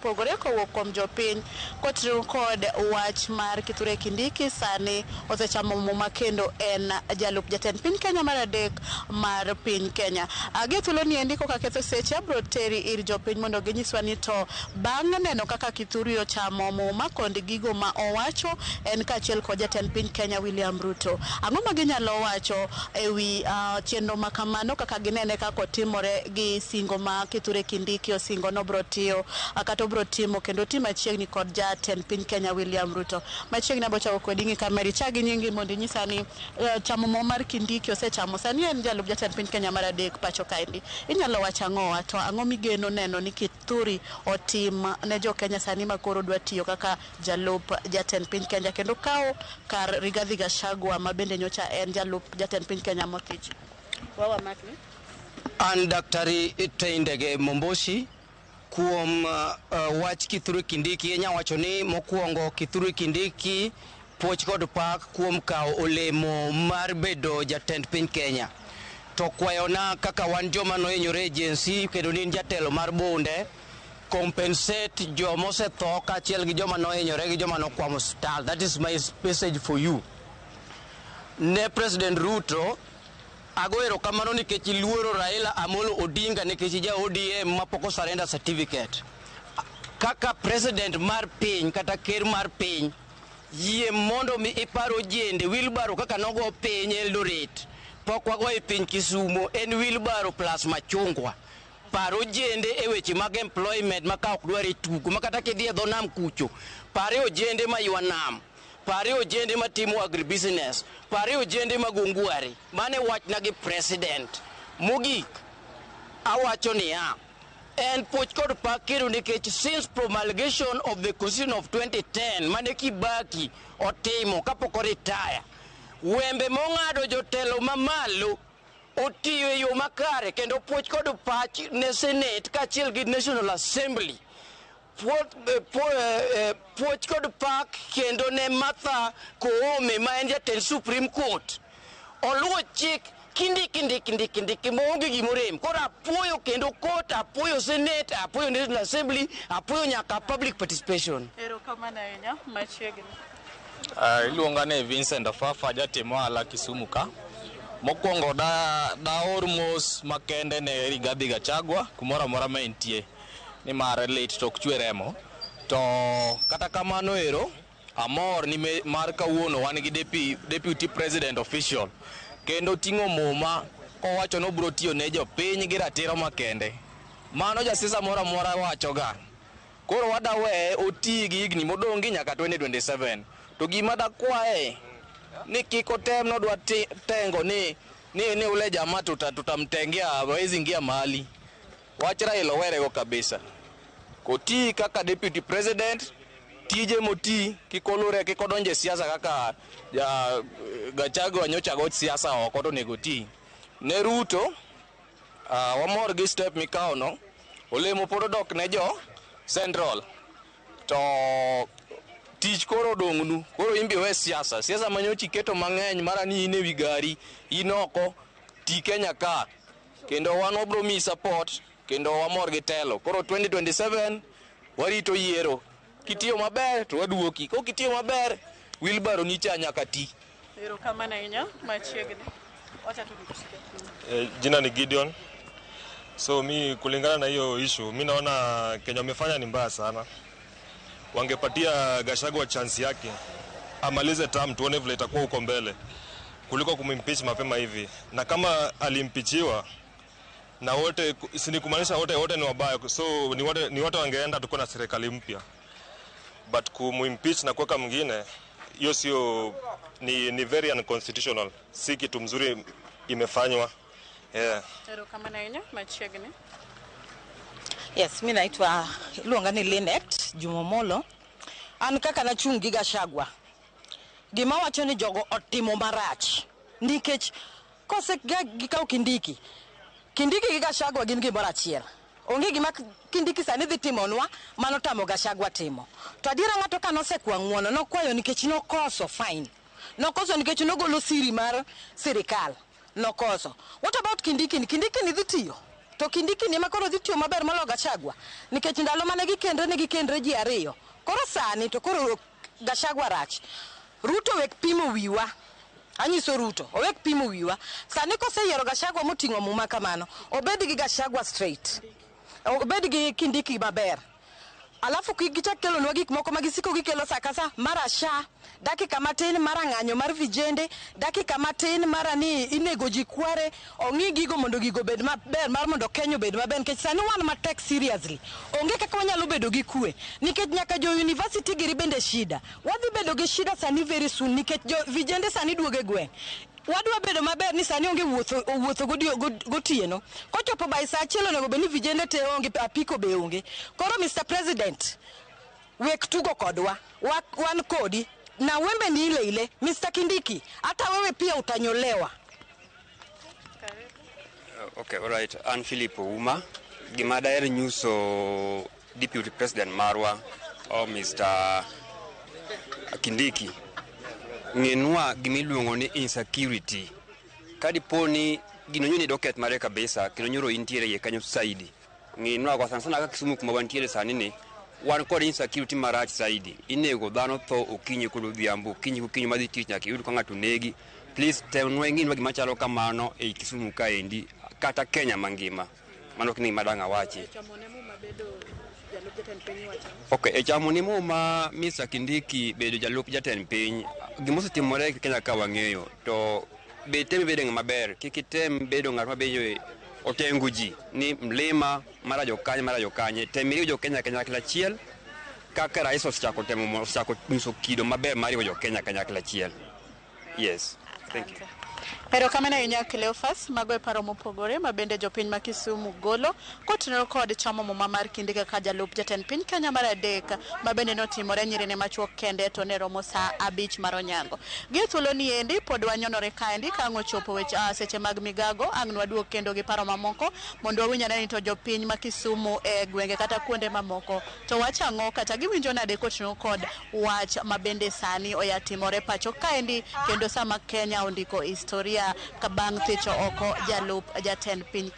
Opogore kowuok kuom jopiny kotenore kod wach mar Kithure Kindiki sani osechamo muma kendo en jalup jatend piny Kenya mar adek mar piny Kenya. Gie thuolo ni endi koka ketho seche abro teri ir jopiny mondo ginyiswa ni to bang' neno kaka Kithure ochamo muma kod gigo ma owacho en kaachiel kod jatend piny Kenya William Ruto. Ang'o ma ginyalo wacho ewi chenro ma kamano kaka ginene kaka otimore gi singo ma Kithure Kindiki osingo nobro tiyo kata obro timo kendo ti machiegni kod jatend piny Kenya William Ruto. Machiegni abo chako kodi ng'i kamera ichak gi nyingi mondo inyisa ni chamo mo mar Kindiki osechamo sani en jalup jatend piny Kenya mar adek pacho kaendi. Inyalo wacho ang'owa to ang'o migeno neno ni Kithure otim ne jo Kenya sani ma koro dwa tiyo kaka jalup jatend piny Kenya kendo kawo kar Rigathi Gachagua ma bende nyocha en jalup jatend piny Kenya mothich. Wawa makni. An Daktari Teindege Momboshi kuom wach Kithure Kindiki anya wacho ni mokwongo Kithure Kindiki puoch kod pak kuom kawo olemo mar bedo jatend piny Kenya. To kwayona kaka wan joma nohinyore e Gen Z kendo ni in jatelo mar bunde compensate joma osetho kaachiel gi joma nohinyore gi joma nokwamo osiptal. That is my message for you. Ne President Ruto ago erokamano nikech iluoro Raila Amolo Odinga nikech ja ODM mapok osurrender certificate. Kaka president mar piny kata ker mar piny yie mondo mi ipar ojende wheelbarrow kaka nogo piny Eldoret pok wago e piny Kisumo en wheelbarrow plus machungwa. Par ojende e weche mag employment ma ka ok dwar e tugo ma kata kidhi e dho nam kucho pare ojende ma ywa nam pare ojende matimo agribusiness pare ojende mag ongware mane wachna gi president mogik awacho niya en puoch kod pak kendo nikech since promulgation of the constitution of 2010 mane Kibaki otimo kapok oretire wembe mong'ado jotelo mamalo otiyo e yo makare kendo puoch kod pach ne Senate kaachiel gi National Assembly puoch kod pak kendo ne Martha Koome ma en jatend Supreme Court oluwo chik kindiki ndiki ndiki ndiki maonge gimorem koro apuoyo kendo court apuoyo Senate apuoyo National Assembly apuoyo nyaka public participation. Erokamano ahinya machiegni. Iluonga ni Vincent Ofafa jatim ohala Kisumu ka. Mokwongo da daor mos makende ne Rigathi Gachagua kumoro amora ma entie nimar lit to ok chwe remo. To kata kamano ero amor ni mar kawuono wan gi deputy president official kendo ting'o muma kowacho ni obiro tiyo ne jopiny gi ratiro makende. Mano jasiasa moro amora wachoga. Koro wada weye oti gi higni modong' gi nyaka 2027. To gima dakwaye ni kik otem nodwa tengo ni ule jamaa tutamtengea hawezi ingia mahali. Wach Raila owerego kabisa. Koti kaka deputy president tije moti kik olure kik odonje siasa kaka ja Gachagua nyocha go siasa oko to onego ti. Ne Ruto wamor gi step mikawo no olemo pod odok ne jo Central to tich koro odong'nu koro in be we siasa siasa manyocha iketo mang'eny mara ni in ewi gari in oko ti Kenya ka kendo wan wabro miyi support kendo wamor gi telo koro 2027 warito yiero kitiyo maber to waduoki kok itiyo maber wheelbarrow ni cha nyaka ti. Erokamano ahinya machiegni. Wacha tu nikusikie. Jina ni Gideon. So mi kulingana na hiyo issue, mi naona Kenya wamefanya ni mbaya sana. Wangepatia Gachagua chance yake amalize term, tuone vile itakuwa huko mbele kuliko kumimpeach mapema hivi. Na kama alimpichiwa na wote, si ni kumaanisha wote wote ni wabaya, so ni wote wangeenda tukuwe na serikali mpya, but kumimpeach na kuweka mwingine, hiyo sio ni very unconstitutional, si kitu mzuri imefanywa, yeah. Erokamano ahinya machiegni. Yes, mi naitwa iluonga ni Linet Jumomolo. An kaka nachung' gi Gachagua. Gima wacho ni jogo otimo marach nikech kose gikawo Kindiki. Kindiki gi Gachagua gin gimoro achiel. Onge gima Kindiki sani dhi timonwa mano tamo Gachagua timo. To adiera ng'ato ka nosekwa ng'uono nokwayo nikech nokoso fine. Nokoso nikech nogolo siri mar sirikal. Nokoso. What about Kindiki ni? Kindiki ni dhi tiyo. To Kindiki ni ema koro dhi tiyo maber moloyo Gachagua. Nikech ndalo mane gikendre ne gikendre ji ariyo. Koro sani to koro Gachagua rach. Ruto wek pimo wiwa. Anyiso Ruto, owek pimo wiwa. Sani koseyiero Gachagua moting'o muma kamano, obed gi Gachagua straight. Obed gi Kindiki maber. Alafu kik gichak kelonwa gik moko ma gisiko gikelo sa ka sa, mara sha, dakika matin mara ng'anyo mar vijende, dakika matin mara ni inego ji kware, ong'i gigo mondo gigo obed maber mar mondo Kenya obed maber nikech sani wan matek seriously. Onge kaka wanyalo bedo gi kwe nikech nyaka jo university giri bende shida. Wadhi bedo gi shida sani very soon nikech jo vijende sani duogo e gweng'. Wadwa bedo maber ni sani onge wuotho wuotho gotieno. Kochopo by saa achiel onego bed ni vijende te onge, apiko be onge. Koro Mr. President, wek tugo kodwa. Wan kodi. Na wembe ni ile ile. Mr. Kindiki, hata wewe pia utanyolewa. Okay, all right. An Philip Ouma. Gima daher nyiso Deputy President marwa o Mr. Kindiki. Ng'enwa gimiluongo ni insecurity. Ka dipo ni gino nyo ni doket mare kabisa kendo nyoro intiere iye kanyo saidi. Ng'enwa kwa sana sana kaka Kisumu kuma wantiere sani ni wan kod insecurity marach saidi. Inego dhano tho okinyi kod odhiambo, okinyi gokinyi madhi tich nyaka iyud ka ng'ato negi. Please temnwa ing'inwa gima chalo kamano ei Kisumu kaendi kata Kenya mangima. Mano ok ni gima dang' awachi. Ok, e chamo ni muma Mr. Kindiki bedo jalup jatend piny, gimosetimore e Kenya ka wang'eyo, to be tem bedo ng'ama ber, kik item bedo ng'at ma bedo otengo ji ni mlima mara jokanye mara jokanye, tem iriw jo Kenya kanyakla achiel kaka rais osechako temo osechako nyiso kido maber mar riwo jo Kenya kanyakla achiel. Yes, thank you. Erokamano ahinya Cleophas, mago e paro mopogore ma bende jopiny ma Kisumu golo kotenore kod chamo muma mar Kindiki kaka jalup jatend piny Kenya mar adek ma bende notimore nyirine machuok kende to ne romo saa 5 mar onyango. Gi e thuolo ni endi pod wanyonore kaendi ka ang' ochopo weche seche mag migago ang' nwaduog kendo gi paro mamoko mondo wawinj ane ni to jopiny ma Kisumu e gwenge kata kuonde mamoko to wacho ang'o kata giwinjo nade kotenore kod wach ma bende sani oya timore pacho kaendi kendo sama Kenya ondiko historia ka bang' thicho oko jalup jatend piny.